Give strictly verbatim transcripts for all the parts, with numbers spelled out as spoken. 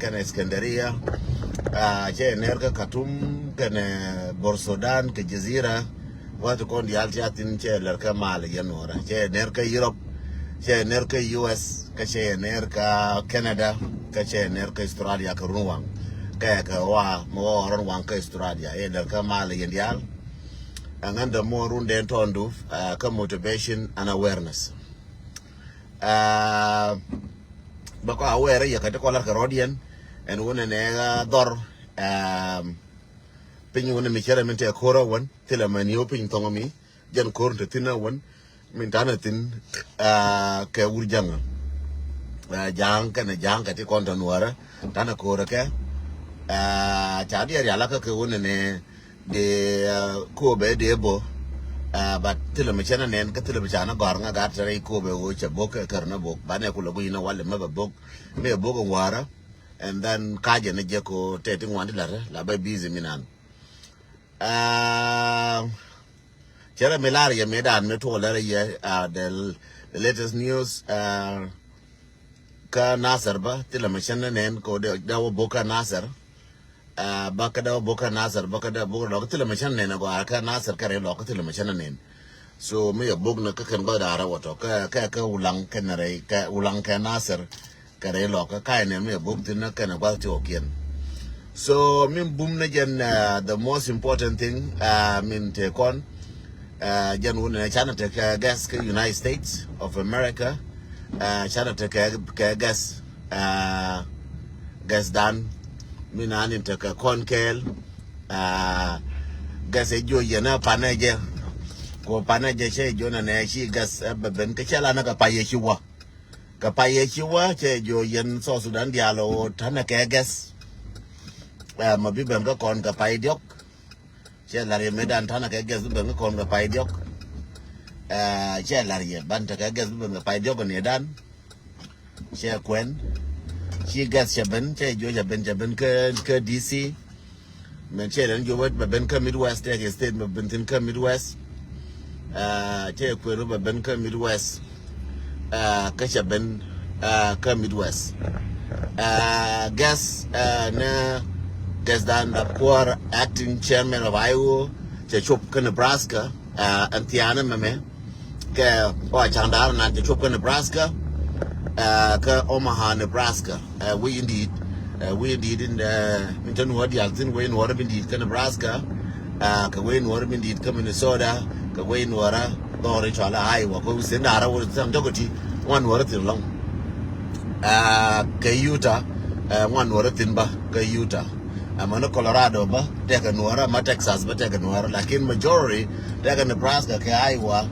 kɛnɛ Iskandaria, ah, cɛ ner kä Khartoum, kɛnɛ Bor Sudan, kɛ Jazira, wä ti kɔn diaal cia thin cɛ lɛr kä mal yɛn wä rɛ. Cɛ ner kä Europe, cɛ ner kä U S, kä cɛ ner kä Canada, kä cɛ ner kä Australia kä run waŋ. Kɛ kɛ wa mɛ wä run waŋ kä Australia, cɛ lɛr kä mal yɛn diaal. Ɛŋän dämuɔɔr run den tɔndu, ah, kä motivation and awareness. Ah, bä kɔ aware yɛ kä ti kɔ lar kɛ rɔdiɛn ɛn wunɛ nɛ, ah, dhɔr, ah, piny wunɛ mi cɛrɛ min tɛ ko̱r a wän thilɛ mɛ ni wä piny thɔŋ mi jɛn ko̱r te thin a wän min tanɛ thin, ah, kɛ wur jaŋ, ah, jaŋ kɛnɛ jaŋ kɛ ti kɔn tɔ nuɔrɛ tanɛ ko̱r kɛ, ah, ca diɛ riala kä kɛ wunɛ nɛ dee, ah, Kobe dee bo, ah, but thilɛ mi cɛn a nɛn kä thilɛ mi ca na gɔr ŋa gat tɛrɛ i Kobe wo cɛ bok kɛ kär na bok banɛ kulɛ guic na walɛ mɛ bɛ bok mɛ bok in wara. And then kajɛ ni jɛ ko tɛ ti ŋuan ti lat la bɛ busy mi nan. Ah, cɛrɛ mi lar yɛ mi dan mi tuɔ lɛrɛ yɛ, ah, the, the latest news, ah, kä Nasir ba thilɛ mi cɛn a nɛn ko dee wä bok kä Nasir. Ah, bä kä dee wä bok kä Nasir, bä kä dee wä bok lɔk thilɛ mɛ cän nɛn agɔaa kä Nasir kɛ rɛy lɔk thilɛ mɛ cän nɛn. So mi yɛ bok ni kä kɛn gɔth da̱a̱r wä tɔ kɛ kɛ kɛ Ulaŋ kɛn rɛy kɛ Ulaŋ kɛ Nasir kɛ rɛy lɔk kä ka̱y nɛn mi yɛ bok thin ni kɛn gɔth ti wä kiɛn. So min bum ni jɛn, ah, the most important thing, ah, min te kɔn, ah, jɛn wun ni canɛ te kɛ gas kä United States of America, ah, canɛ te kɛ kɛ gas, ah, gas dan mi na ni te kɛ kɔn kɛɛl. Ah, gas ɛ jiɔ yɛn ɛ panɛ jɛ. Kɔ panɛ jɛ cɛ jiɔ nɛ nɛ ci gas ɛ bɛ ben kɛ cɛ la nɛ kɛ pay yɛ ci wa. Kɛ pay yɛ ci wa cɛ jiɔ yɛn South Sudan diaal ɔ tanɛ kɛ gas. Ah, ma bi ben kɛ kɔn kɛ pay diɔk. Cɛ lar yɛ medan tanɛ kɛ gas bi ben kɛ kɔn kɛ pay diɔk. Ah, cɛ lar yɛ ban te kɛ gas bi ben kɛ pay diɔk ni dan. Cɛ kuɛn. Ci gas cɛ ben, cɛ jiɔ cɛ ben, cɛ ben kä, kä D C. Mɛn cɛ lɛn jiɔ wet bɛ ben kä Midwest, tɛk state bɛ ben thin kä Midwest. Ah, cɛ kuɛn bɛ ben kä Midwest. Ah, kä cɛ ben, ah, kä Midwest. Ah, gas, ah, ni gas dan dap kuɔr acting chairman of I O cɛ cop kä Nebraska, ah, ɛn thiaanɛ mɛmɛ. Kɛ ɔ ca̱ŋ da̱r nan cɛ cop kä Nebraska, ah, kä Omaha, Nebraska. Ah, wec in di̱i̱t, ah, wec in di̱i̱t in, ah, min te nuɔ̱ɔ̱r diaal thi̱n, wec in nuɔ̱ɔ̱r in di̱i̱t kä Nebraska, ah, kɛ wec in nuɔ̱ɔ̱r in di̱i̱t kä Minnesota, kɛ wec in nuɔ̱ɔ̱r dhɔr in cɔal a Iowa, kɛ wec in da̱r a wec in thi̱n jɔk ti ŋuan nuɔ̱ɔ̱r thi̱n lɔ̱ŋ. Ah, kɛ Utah, ah, ŋuan nuɔ̱ɔ̱r thi̱n bä kɛ Utah. Amäni Colorado bä tekɛ nuɔ̱ɔ̱rä, ma Texas bä tekɛ nuɔ̱ɔ̱rä, lakin majority tekɛ Nebraska kɛ Iowa,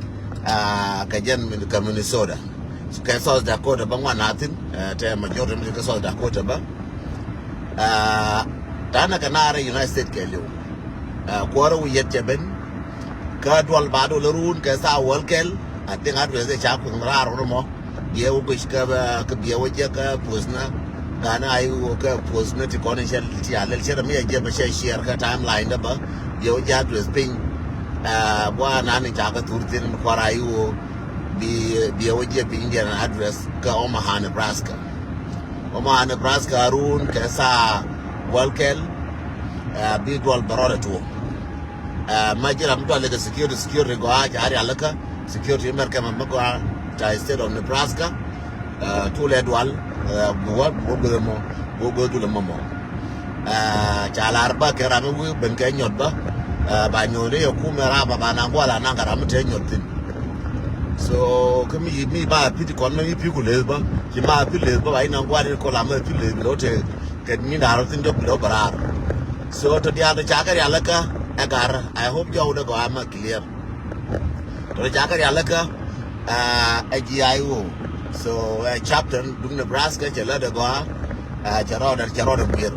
ah, kɛ jɛn Min-, kɛ Minnesota. Kɛ South Dakota bä ŋuan a thi̱n, ah, tɛ majority mi kɛ South Dakota bä. Ah, tanɛ kɛ naarɛ United States kɛɛliw. Ah, kuɔrɛ wi̱i̱ yɛt cɛ ben. Kä duɔl ba duɔl run kɛ thaa wäl kɛl. I think address ɛ ca kuŋ raar run mɔ. Biɛ wä guic kä, kä biɛ wä jɛ kä puɔ̱snä. Ŋa̱n a i̱ wä kä puɔ̱snä ti kɔn in cɛ ti a lɛl cɛ rɛ mi a jɛ bä cɛ share kä timeline dä bä. Biɛ wä jɛ address piny. Ɛ, bua nan in ca kä thur thin in kuar a i̱ wä. Bi, biɛ wä jɛ piny diɛn address kä Omaha, Nebraska. Omaha, Nebraska run kɛ thaa wäl kɛl. Ɛ, bi duɔl bä rɔɔdɛ tuɔ. Ɛ, ma ji̱ ram mi dual lɛ kɛ security, security gɔaa ca rialikä, security mɛr kɛmɛ mi gɔaa ca state of Nebraska. Ɛ, tulɛ dual, ɛ, bi wä, bi wä gueth mɔ, bi wä gueth dulɛ mɔ mɔ. Ɛ, ca lar bä kɛ ram mi wi̱i̱ ben kɛ nyɔt bä. Ɛ, ba nyɔt ni yɛ kumɛ ram ba, ba naŋ gual a naŋ kɛ ram mi te nyɔt thi̱n. So, kä mi, mi ba pi̱t kɔn mi pi̱ ku leth bä. Ci ma pi̱ leth bä, ba inaŋ gual in kɔ lam mi pi̱ leth bi lɔ te kɛ mi da̱r thi̱n jɔk bi lɔ bä raar. So, tɔ diaal tɔ ca kɛ rialikä ɛ gar. I hope jɔw dɛ gɔaa ma clear. Tɔ ca kɛ rialikä, ah, ɛ G I O. So, ɛ chapter duŋ Nebraska cɛ lät ɛ gɔaa, ah, cɛ rɔɔdɛ, cɛ rɔɔdɛ guier.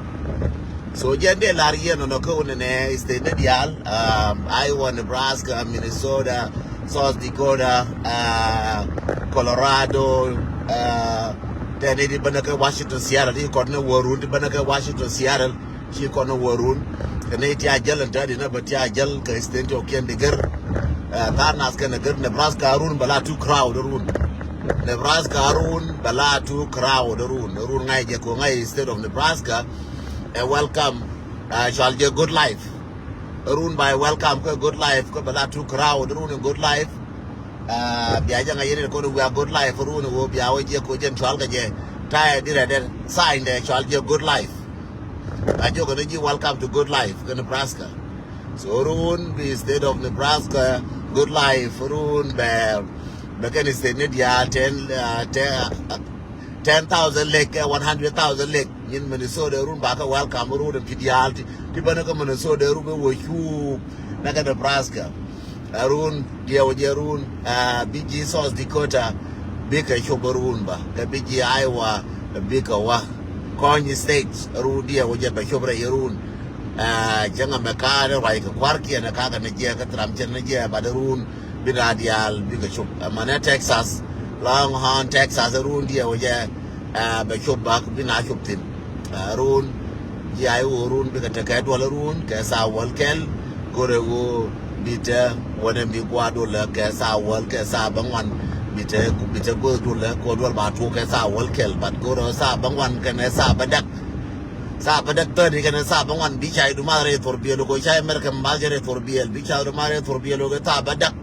So, jɛn dee lar yɛn nɔnɔ kä wunɛ nɛ state ni diaal, um, Iowa, Nebraska, Minnesota, South Dakota, ah, Colorado, ah, tɛni di bänä kä Washington, Seattle, di kɔn ni wä run di bänä kä Washington, Seattle. Ci kɔn wä run. Kɛ nɛy ti a jäl ɛn täädi na bä ti a jäl kɛ state ti ɔ kiɛn di gɛr. Ɛ, tha̱a̱r nath kɛn ɛ gɛr Nebraska run bɛ la too crowd run. Nebraska run bɛ la too crowd run run ŋa̱c jɛ ko ŋa̱c state of Nebraska. Ɛ welcome, uh, cɔal jɛ Good Life. Run ba welcome kɛ Good Life kɛ bɛ la too crowd run in Good Life. Uh, bia jɛ ŋa̱c yɛn in kɔn wia Good Life run wä bia wä jɛ ko jɛn cɔal kɛ jɛ ta̱yɛ di rɛ dɛ sign dɛ cɔal jɛ Good Life. A jɛ kɔn ji welcome to Good Life kɛ Nebraska. So run bi state of Nebraska Good Life run bɛ bɛ kɛn state ni diaal ten, uh, ten, uh, ten thousand lek kɛ one hundred thousand lek. Nyin Minnesota run ba kɛ welcome run ti diaal ti ti bä ni kɛ Minnesota run bɛ wä cuup na kɛ Nebraska. Ɛ run diɛw jɛ run, uh, bi ji South Dakota bi kɛ cop run ba kɛ bi ji Iowa bi kɛ wa. Kɔny state run diɛw jɛ bɛ cop rɛ run. Uh, cɛ ŋa mɛ ka ni ruac kɛ kuar kiɛ ni ka kɛ ni jɛ kɛ tram cɛ ni jɛ ba de run bi na diaal bi kɛ cop. Ɛ mɛ ni Texas Longhorn Texas run diɛw jɛ, uh, bɛ cop bak bi na cop thin. Uh, run ji a iwä run bikɛ tekɛ duɔl run kɛ saa wäl kɛl. Go̱rɛ wä bi te wänɛ mi gua̱a̱ dulɛ kɛ saa wäl kɛ saa bä ŋuan. Bi te bi te go̱o̱th dulɛ kɛ duɔl ba tuɔk kɛ saa wäl kɛl, but go̱rɛ saa bä ŋuan kɛnɛ saa bä däk. Saa bä däk thirty kɛnɛ saa bä ŋuan bi cay du math rɛy thor biɛl ko cay mɛr kɛ math jɛ rɛy thor biɛl bi cay du math rɛy thor biɛl ko kɛ saa bä däk.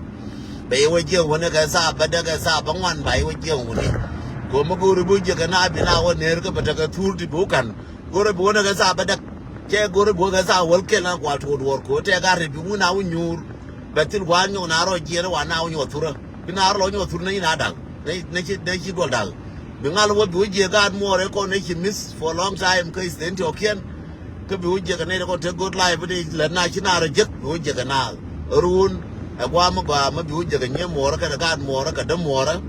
Bɛ iwä jiɛŋ wänɛ kɛ saa bä däk kɛ saa bä ŋuan ba iwä jiɛŋ wänɛ. Ko mi go̱o̱ri bi wä jiɛk kɛ na bi na wä ner kä bä tekɛ thur ti bi wä kan. Go̱rɛ bi wä ni kɛ saa bä däk. Cɛ go̱rɛ bi wä kɛ saa wäl kɛl na kual tuɔɔt duɔɔr ko tɛ gar ri bi wä na wä nyuur. Bɛ thil gua̱a̱r nyɔk na rɔ jiɛn wa na wä nyuɔth thurä bi na rɔ lɔ nyuɔth thurä ni na da̱l. Ni ci ni ci duɔl da̱l. Bi ŋal wä bi wä jiɛ gaat muɔɔr ɛ kɔn ni ci miss for a long time kä isten ti ɔkiɛn. Kä bi wä jiɛ kɛ ni kɔn te Good Life ni lɛ na ci na rɔ jek bi wä jiɛ kɛ na run. Ɛ gua̱a̱ mi gɔaa mi bi wä jiɛ kɛ nyɛ muɔɔr kɛ gaat muɔɔr kɛ däm muɔɔr.